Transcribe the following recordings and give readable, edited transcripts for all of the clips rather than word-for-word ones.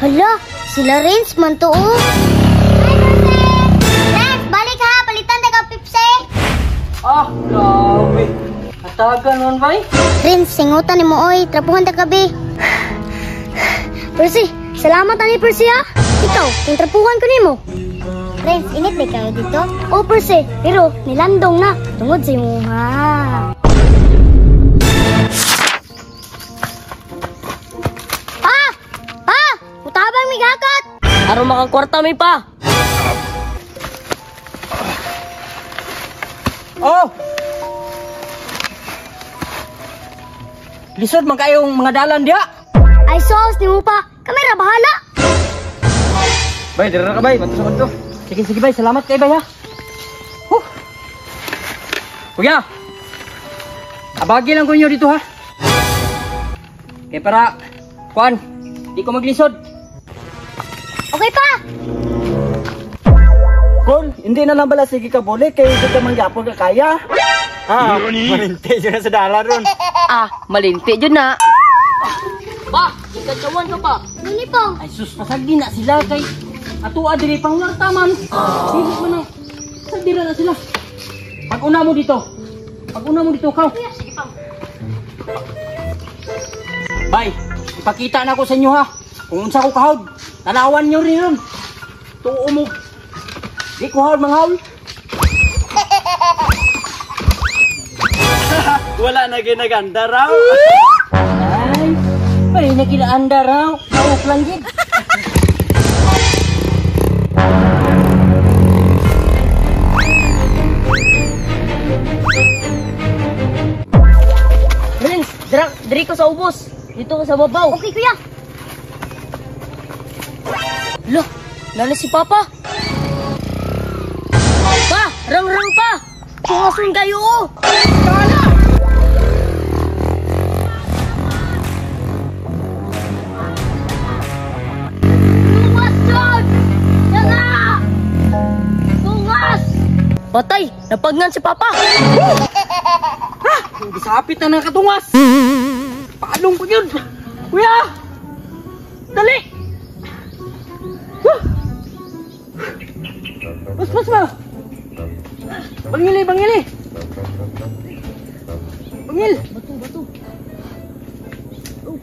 Hala, sila Renz man to oh. Hi, Percy! Renz, balik ha! Palitan ta ka Pepsi! Ah, grabe. Hatagan man, bay. Renz, singutan ni mo oy. Trapuhan ta gabi. Percy, salamat ani Percy ha. Ikaw, kung trapuhan ko nimo. Renz, init na kayo dito? Oh, Percy, pero nilandong na tungod sa imo ha. Pa! Pa! Mutabang mi gakot! Aron makakwarta mi pa. Oh! Lisod man kayong mga dalan diha. Ay sos nimo pa. Kamera bahala. Bay, dira na ka bay, bato sa kanto. Sige, sige bay, salamat kay bay ha. Huh. Kuya. Abagi lang ko inyo dito ha. Kay para kuan, di ko maglisod. Okay pa. Kol, hindi na lang bala sige ka buli kay di ka manggapon ka kaya. Ah, malinti jud na sa dalan ron. Ah, malinti jud na. Pa, ikatsawan ka pa. Nuni pong. Ay sus, pasagdi na sila kay atoa diri pangwarta man. Dili man na. Sagdira na sila. Pag-una mo dito. Pag-una mo dito kaw. Sige pa. Bay, ipakita na ko sa inyo ha. Kung unsa ko kahod, tanawan nyo rin ron. Tuo mo. Di ko hawd manghawl. Wala na ginaganda raw. Ay, ay nagilaanda raw. Kaok lang gid. Renz, diri ko sa ubos. Dito ko sa babaw. Okay kuya. Loh, nana si Papa. Pa, rang-rang pa. Tungason kayo oh. Tungas jud! Yala! Tungas! Patay, napagnan si Papa. Ha! Gisapit na ng katungas. Paalong ko yun. Kuya! Dali! Huh! Pas, pas ba? Bangili, bangili! Bangil! Bato, bato. Oh.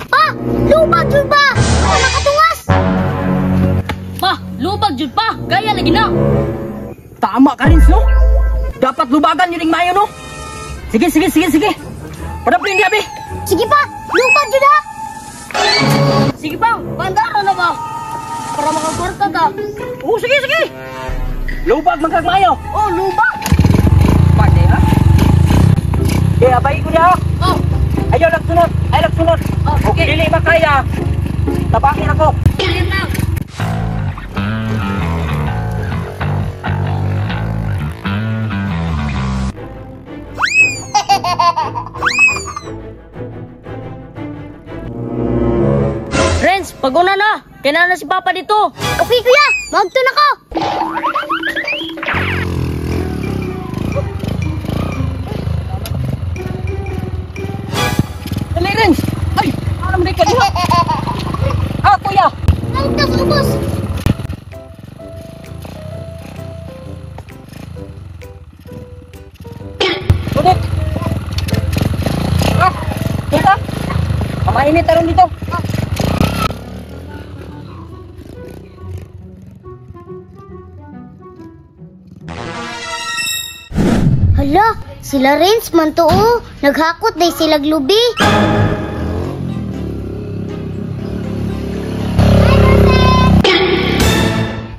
Pa! Lubag jud ba? Wala makatungas! Pa, lubag jud pa. Gaya lagi na. Tama ka rin, no? Dapat lubagan yun yung mayo, no? Sige, sige, sige, sige. Padaplin diya, be. Sige pa, lubag jud ha. Sige pa, bandara na ba? Para makakwarta ka. Oo, sige, sige. Lubag man kag mayo. Oh, lubag. Pwede, ha? Okay, abay ko niya, ha? Oh. Ayaw, nagsunod. Ayaw, nagsunod. Oh, sige. Dili makaya. Tabakin ako. Sige lang. Renz, pag-una na. Kailangan na si Papa dito. Okay kuya, magto na ko. Dali, Renz. Ay, ano man ka diha? Ah, kuya. Nagtas ubos. Ulit. Ah, kita. Pamainit taron dito. Hala, sila Renz man to oh. Naghakot day sila glubi.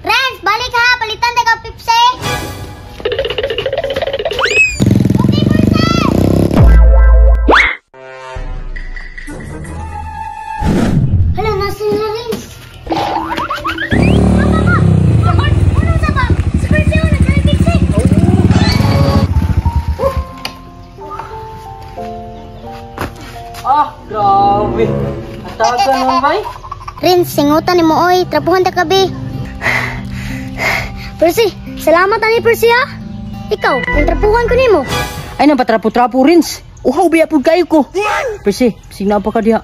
Renz, balik ha! Palitan ta ka Pepsi! Okay, Percy! Hala, nasa sila Renz? Papa, pa! Ano sa ba? Si Percy oh, nagkaroon Pepsi! Ah, grabe. Hatagan man, bay. Renz, singutan ni mo oy. Trapuhan ta kabi. Percy, salamat ani Percy ha. Ikaw, kung trapuhan ko nimo. Ay nang patrapo-trapo Rins. Uhaw biya pud kayo ko. Percy, signa pa ka diha.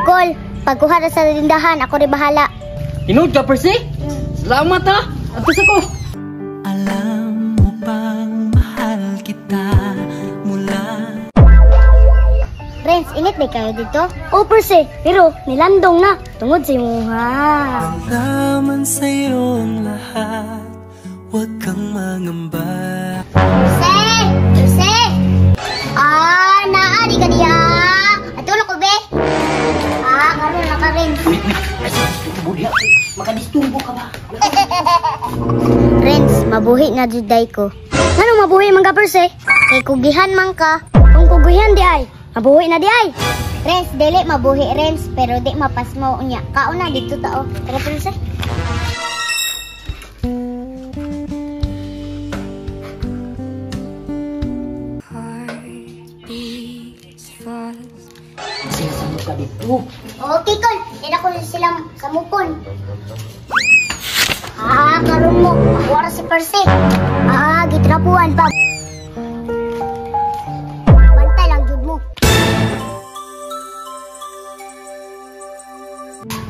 Call, pagkuha ra sa tindahan, ako rin bahala. Tinuod ka, Percy? Salamat ha. Ato sa ko. Alam mo bang mahal kita mula Renz, init ba kayo dito? O, Percy, pero nilandong na. Tungod sa imuha. Laman sa'yo ang lahat. Huwag kang mangamba. Percy! Percy! Ah, naa di ka diha. Atulog ko, be. Ah, karon na ka, Renz. Makadisturbo ka ba? Renz, mabuhi na juday ko. Ngano mabuhi man ka, Percy? Kay kugihan man ka. Kung kugihan di ay, mabuhi na di ay. Renz, dili mabuhi, Renz, pero di mapasmo unya. Kauna dito tao. Tara, Percy. Sila ka dito. Okay, Kol. Di na ko sila samupon. Ah, karon mo. Wara si Percy. Ah, gitrapuan pa. Bantay lang jud mo.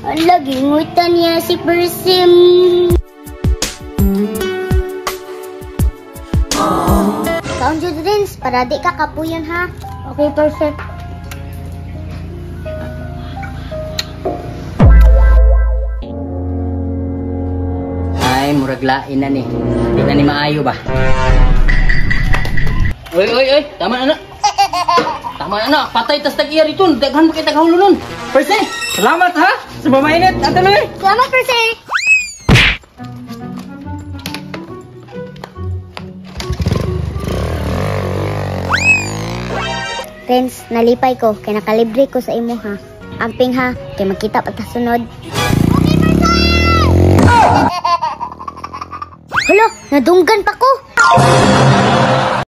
Ala, gingutan niya si Percy. Kaon jud Rins, para di ka kapuyon ha. Okay, Percy. Ay, murag lain na ni. Di na ni maayo ba? Oy, oy, oy. Tama na na. Tama na na. Patay tas tag-iya rito. Daghan pa kay taghawlo nun. Percy, salamat ha. Sa mamainit. Ato luy. Salamat, Percy! Renz, nalipay ko kay nakalibre ko sa imo ha. Amping ha, kay magkita pa ta sunod. Okay, Percy! Hala, nadunggan pa ko.